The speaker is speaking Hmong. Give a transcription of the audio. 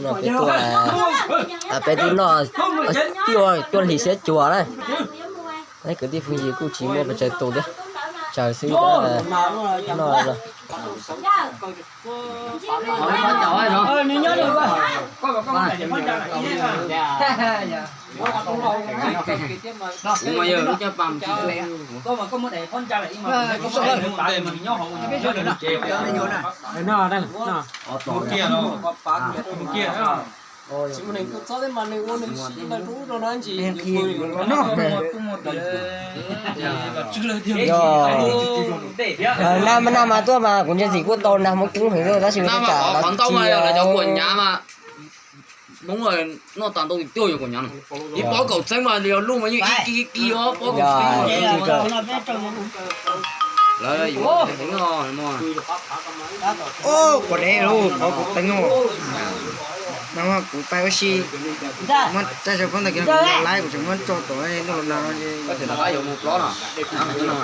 No peb tuaj, peb twb noj cuaj hlis xiab cuas na. Kwv tij phooj ywg kuj tsis muaj pes tsawg tus thiab, tsawg xwb, noj los. Yog, nag mas tuaj mas kuv ntsia ntxim kuj tau nag muab kub heev, tab sis qhov ntau mas yog lawv cov kuam nyav mas Hmoob noj tas ntau tiag tiag yog kuam nyav no. Ib pob kaum txeeb mas yog luj mas yeej ib kis ib kis os, pob kaum txeeb. Lawv yuav teev os. Kuv dev lub qhov kuv teev os. No kuv pais ua si, muab tag sawv phab ntawd kiag, kuv laib kuv tseem muab tso tom ntuj los no.